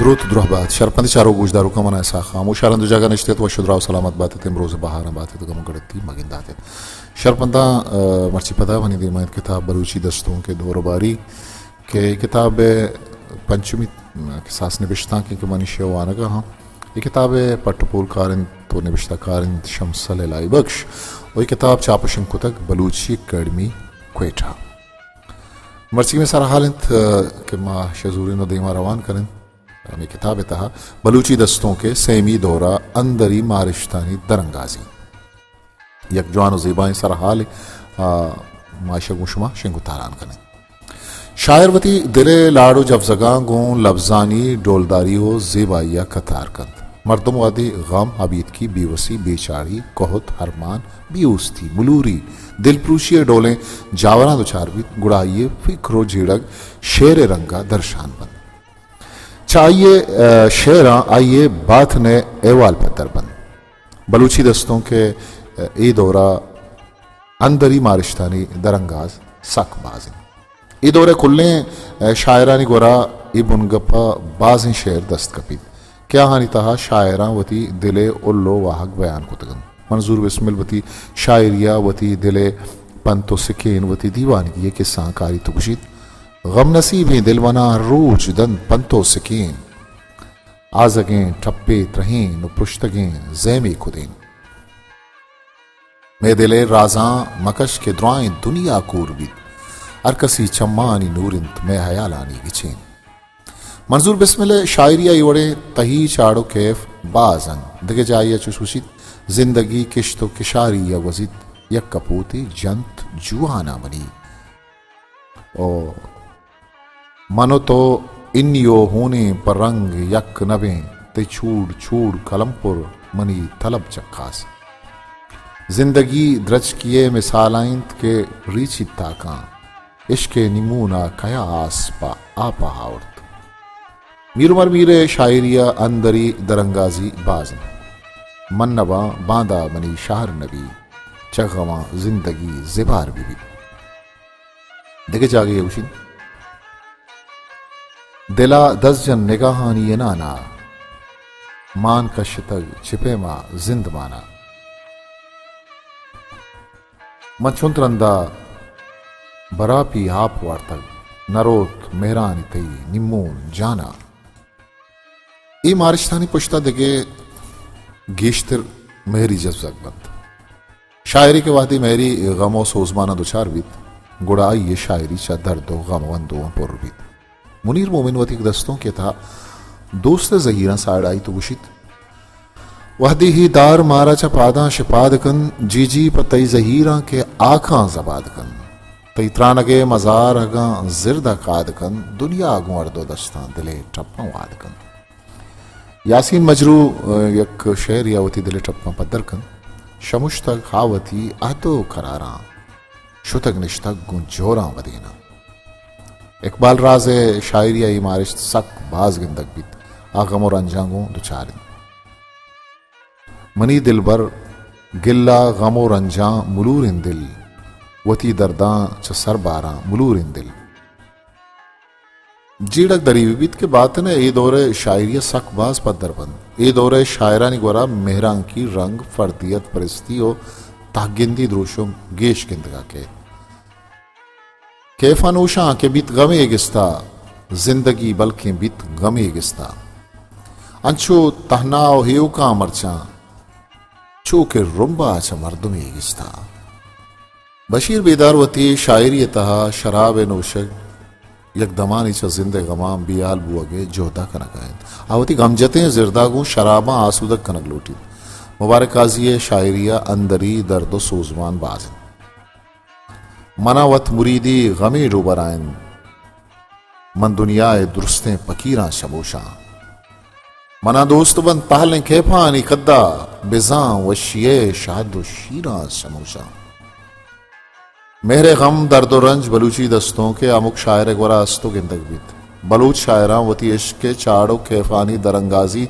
دروت دراہ بات۔ شرپندیں چاروک گوشداروکاں، من اسحاق خاموش، ہر ہند و جاگہ نشت ات، وش و دراہ و سلامت بات ات، امروز بہاراں بات ات، گم و گڑتی مہ گندات ات۔ شرپنداں، آ، مرچی پدا منی دیما انت کتاب بلوچی دستونک ءِ دور و باری کہ اے کتاب ءِ پنچمی کساس نبشتانک انت کہ من ایشی ءَ وانگ ءَ آں۔ اے کتاب ءِ پٹ و پولکار انت و نبشتہ کار انت شمس الہی بخش و اے کتاب چاپ و شنگ کتگ بلوچی اکیڈمی کوئٹہ۔ مرچی مئے سرحال انت، آ، کہ ما شہ زورین و دیما روان کنیں ہمے کتاب ءِ تہا بلوچی دستونک ءِ سیمی دور ءَ اندری مارشتانی درانگازی۔ یک جوان و زیبائیں سرحالے، آ، ما ایشاں گوں شما شنگ و تالان کنیں۔ شاعر وتی دل ءِ لاڈ و جوزگاں گوں لبزانی ڈولداری و زیبائی ءَ کتار کنت۔ مردم وہدے غم، ابیتکی، بیوسی، بے چاڑی، کہت، ارمان، بے اوستی، ملوری، دلپروشی ءِ ڈولیں جاوراں دچار بیت، گڑا آئی ءِ فکر و جیڑگ شعر ءِ رنگ ءَ درشان بنت۔ چہ آئی ءِ، آ، شعراں آئی ءِ باتن ءِ احوال پدر بنت۔ بلوچی دستونک ءِ، آ، اے دور ءَ اندری مارشتانی درانگاز سک باز انت۔ اے دور ءِ کلیں، آ، شاعرانی گورا اے بنگپ ءَ بازیں شعر دست کپیت کہ آہانی تہا شاعراں وتی دل ءِ ہل و واہگ بیان کتگ انت۔ منظور بسمل وتی شاعری ءَ وتی دل ءِ پنت و سکین، وتی دیوانگی ءِ کسہاں کاریت و گوشیت، غم نصیبیں دل منا ہر روچ دنت پنت و سکین۔ آزگیں ٹپے ترہین و پرشتگیں زیمے کدین۔ مئے دل ءِ رازاں مکش کہ درائیں دنیا کور بیت۔ ہر کسی چمانی نور انت، مئے ہیالانی گچین۔ منظور بسمل ءِ شاعری ءَ اے وڑیں تہی چاڑ و کیف باز انت۔ دگہ جاہے ءَ چوش گوشیت، زندگی کشت و کشاری ءَ گوزیت، یک کپوتے جنت جواناں منی۔ او من و تو انی و ہونیں پہ رنگ یک نبیں، تئی چوڑ چوڑ کلمپر منی طلب چکاس۔ زندگی درچکی ءِ مثال ءَ انت کہ ریچیت تاکاں، عشق ءِ نیمون ءَ کیا آس پہ آپ ءَ آورت۔ میر عمر میر ءِ شاعری ءَ اندری درانگازی باز انت۔ من نباں باندا منی شہر نبی، چہ غماں زندگی زبار بہ بیت۔ دگہ جاگہے ءَ گوشیت، دل ءَ دست جن نگاہانی انان ءَ، مان کشتگ چہ پیما زندمان ءَ۔ من چنت رندا براپی آپ وارتگ، نہ روت مہرانی تئی نیمون جان ءَ۔ اے مارشتانی پشت ءَ دگہ گیشتر مہری جزگ بنت۔ شاعرے کہ وہدے مہری غم و سوزماناں دچار بیت، گڑا آئی ءِ شاعری چہ درد و غم و اندوہاں پر بیت۔ منیر مومن وتی یک دستونکے ءِ تہا دوست ءِ زہیراں ساڑایت و گوشیت، وہدے ہی دار مارا چہ پاداں شپاد کن، جی جی پہ تئی زہیراں کہ آکاں زباد کن۔ تئی ترانگ ءِ مزار اگاں زرد ءَ کاد کن، دنیا گوں ہر دو دستاں دل ءِ ٹپاں واد کن۔ یاسین مجروح، آ، یک شعرے ءَ وتی دل ءِ ٹپاں پدر کنت، شمشتگ ہا وتی عہد و قراراں، شتگ نشتگ گوں جوراں ودیناں۔ اقبال راز ءِ شاعری ءَ اے مارشت سک باز گندگ بیت، آ غم و رنجاں گوں دچار انت۔ منی دلبر گلہ غم و رنجاں ملوریں دل، وتی درداں چہ سر باراں ملوریں دل۔ جیڑگ دری بہ بیت کہ باتن ءِ اے دور ءِ شاعری ءَ سک باز پدر بنت۔ اے دور ءِ شاعرانی گورا مہرانکی رنگ، فردیت پرستی و تہگندی دروشم گیش گندگ ءَ کئیت۔ کیف ءَ نوشاں کہ بیت غمے گستا، زندگی بلکیں بیت غمے گستا۔ انچو تہنا و ہیوکاں مرچاں، چو کہ رمبا چہ مردمے گستا۔ بشیر بیدار وتی شاعری ءِ تہا شراب ءِ نوشگ یک دمانے چہ زند ءِ غماں بے ہال بوگ ءِ جہد ءَ کنگ ءَ انت۔ آ وتی غمجتیں زرد ءَ گوں شراباں آسودگ کنگ لوٹیت۔ مبارک قاضی ءِ شاعری ءَ اندری درد و سوزمان باز انت۔ منا وت مریدی غمے ڈوبرا انت۔ من دنیا ءِ درستیں پکیراں شموشاں۔ منا دوست بنت پہلیں کیپانی قدا، بزاں وشی ءِ شہد و شیراں شموشاں۔ مہر ءِ غم، درد و رنج بلوچی دستونک ءِ ہمک شاعر ءِ گورا است و گندگ بیت۔ بلوچ شاعراں وتی عشق ءِ چاڑ و کیفانی درانگازی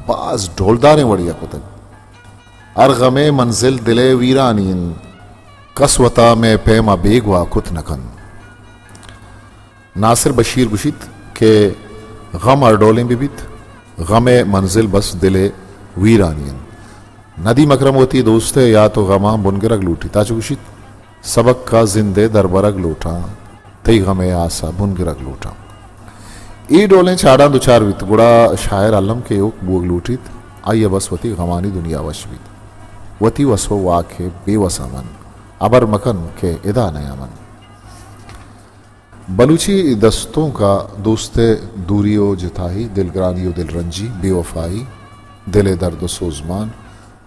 باز ڈولداریں وڑے ءَ کتگ۔ ہر غم ءِ منزل دل ءِ ویرانی انت، کس وتا مئے پیم ءَ بیگواہ کت نہ کنت۔ ناصر بشیر گوشیت کہ غم ہر ڈولیں بہ بیت، غم ءِ منزل بس دل ءِ ویرانی انت۔ ندیم اکرم وتی دوست ءِ یات ءُ غماں بنگرگ لوٹیت۔ آ چو گوشیت، سبک ءَ زند ءِ دربرگ لوٹاں، تئی غم ءِ آس ءَ بنگرگ لوٹاں۔ اے ڈولیں چاڑاں دچار بیت، گڑا شاعر الم کہ ایوک بوگ لوٹیت، آئی ءَ بس وتی غمانی دنیا وش بیت۔ وتی وس ءُ واک ءِ بے وساں من، ہبر مکن کہ ادا نیاں من۔ بلوچی دستونک ءَ دوست ءِ دوری ءُ جتائی، دلگرانی ءُ دلرنجی، بے وفائی، دل ءِ درد ءُ سوزمان،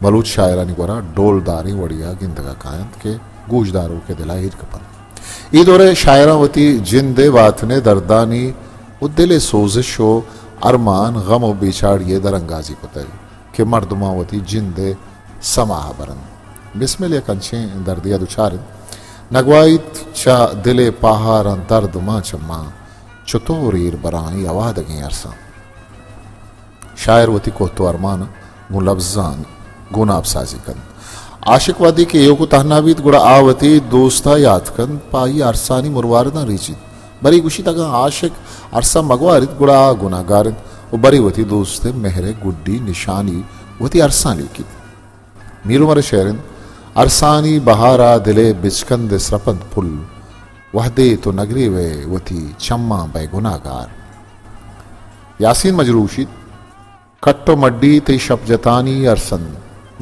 بلوچ شاعرانی گورا ڈولداریں وڑے ءَ گندگ ءَ کاینت کہ گوشداروک ءِ دل ءَ ایر کپنت۔ اے دور ءِ شاعراں وتی جند ءِ باتن ءِ دردانی ءُ دل ءِ سوزش ءُ ارمان، غم ءُ بے چاڑی ءِ درانگازی کتگ کہ مردماں وتی جند ءِ سما ءَ برنت۔ بسمل یک انچیں دردے ءَ دچار انت، نگواہیت چہ دل ءِ پاہاراں درد ماں چماں، چتور ایر براں اے اوادگیں ارساں۔ شاعر وتی کوہت ءُ ارمان گوں لبزاں گوناپ سازی کنت۔ عاشق وہدے کہ ایوک ءُ تہنا بیت، گڑا آ وتی دوست ءَ یات کنت، پہ آئی ءَ ارسانی مروارداں ریچیت۔ برے گوشیت، اگاں عاشق ارساں مگواریت، گڑا آ گناہگار انت ءُ برے وتی دوست ءِ مہر ءِ گڈی نشانی وتی ارساں لیکیت۔ میر عمر ءِ شعر انت، ارسانی بہار ءَ دل ءِ بچکند ءِ سرپنت پل، وہدے تو نگریوئے وتی چماں بئے گناہگار۔ یاسین مجروح گوشیت، کٹ ءُ مڈی تئی شپ جتانی ارسن،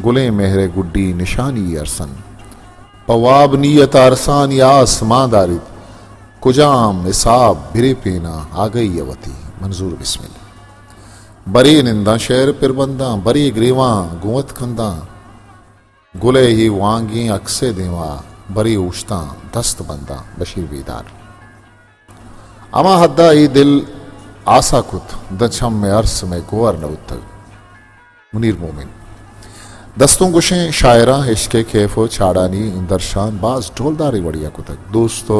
گلیں مہر ءِ گڈی نشانی ارسن۔ پہ واب نیت ءَ ارسانی آس مان داریت، کجام حساب برے پینا آگہی ءَ وتی۔ منظور بسمل۔ برے ننداں شعر پر بنداں، برے گریواں گوں وت کنداں۔ گل ءِ اے وانگیں عکس ءِ دیما، برے اوشتاں دست بنداں۔ بشیر بیدار۔ ہما حد ءَ اے دل آسا کت، داں چم ءِ ارس مئے گوہر نہ بوتگ۔ منیر مومن۔ دستونک گوشیں شاعراں عشق ءِ کیف ءُ چاڑانی درشان باز ڈولداریں وڑے ءَ کتگ۔ دوست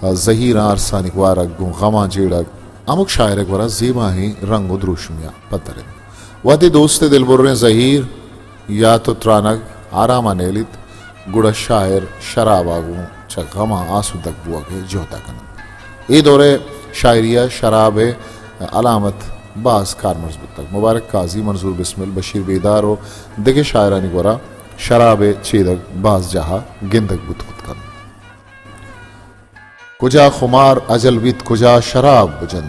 ءُ زہیراں ارسانی گوارگ گوں غماں جیڑگ ہمک شاعر ءِ گورا زیباہیں رنگ ءُ دروشمے ءَ پدر انت۔ وہدے دوست ءِ دلبریں زہیر یات ءُ ترانگ آرام ءَ نیلیت، گڑا شاعر شراب ءَ گوں چہ غماں آسودگ بوگ ءِ جہد ءَ کنت۔ اے دور ءِ شاعری ءَ شراب ءِ علامت باز کارمرز بوتگ۔ مبارک قاضی، منظور بسمل، بشیر بیدار ءُ دگہ شاعرانی گورا شراب ءِ چیدگ باز جاہ ءَ گندگ بوت کت کنت۔ کجا خمار اجل بیت، کجا شراب بجن،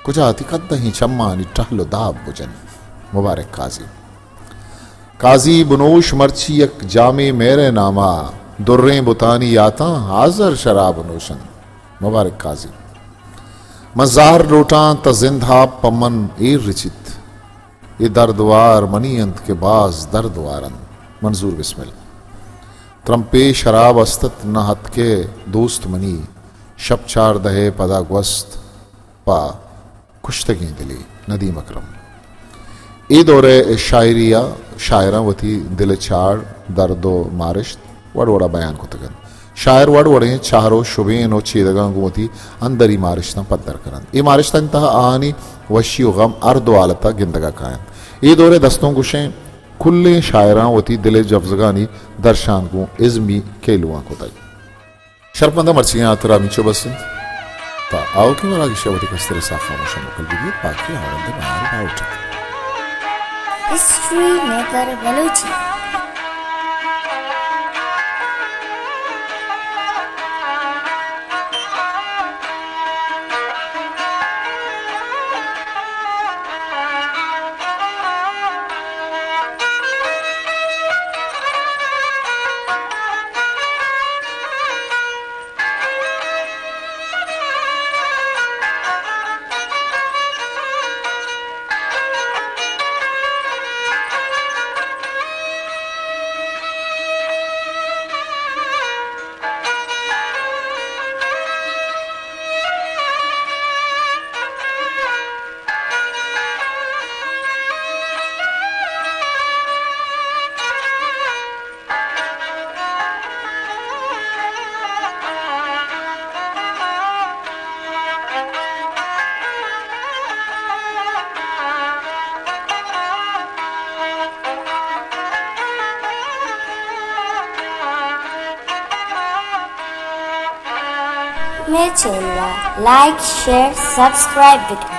کجا تئی قدہیں چمانی ٹہل ءُ داب بجن۔ مبارک قاضی۔ قاضی بنوش مرچی یک جامے مہر ءِ ناما، دریں بتانی یاتاں حاضر شراب نوشن۔ مبارک قاضی۔ من زہر لوٹاں تہ زندہاپ پہ من ایر رچیت۔ اے دردوار منی انت کہ باز دردوار انت۔ منظور بسمل۔ ترمپے شراب استت نہ اتکئے دوست منی، شپ چاردہ ءِ پدا گوست پہ کشتگیں دلے۔ ندیم اکرم۔ اے دور ءِ شاعری ءَ شاعراں وتی دل ءِ چاڑ، درد ءُ مارشت وڑ وڑ ءَ بیان کتگ انت۔ شاعر وڑ وڑیں چہر ءُ شبین ءُ چیدگاں گوں وتی اندری مارشتاں پدر کن انت۔ اے مارشتانی تہا آہانی وشی ءُ غم ہر دو حالت ءَ گندگ ءَ کاینت۔ اے دور ءِ دستونک گوشیں کلیں شاعراں وتی دل ءِ جبزگانی درشان گوں ازمی کیلواں کتگ۔ شرپمنداں، مرچیگیں ہاترا ہمینچو بس انت۔ تا آؤکیں وراگشے ءَ وتی کستر ءِ ساہ خاموش ءُ مکل بہ بیت، پاکی ہاوند ءِ بہار باہوٹ انت۔ History maker Balochi. مئے چینل ءَ لائک، شیئر، سبسکرائب بکن۔